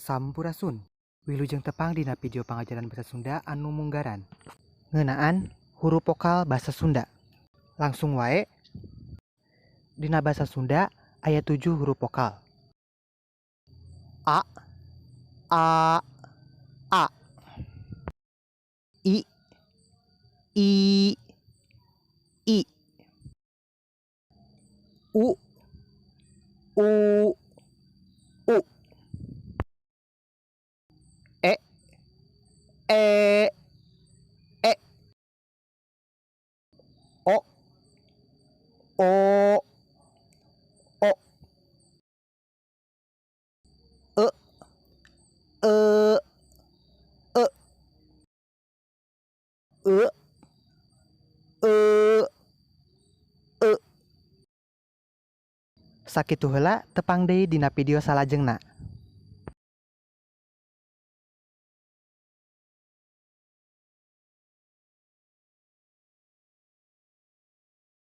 Sampurasun. Wilujeng tepang dina video pangajaran basa Sunda anu munggaran ngeunaan huruf vokal basa Sunda. Langsung wae, dina basa Sunda aya 7 huruf vokal. A, A, A, I, I, I, U, U, U, E, E, E, O, O, O, E, E, E, E, E, E. Sakitu heula, tepang deui dina video salajengna.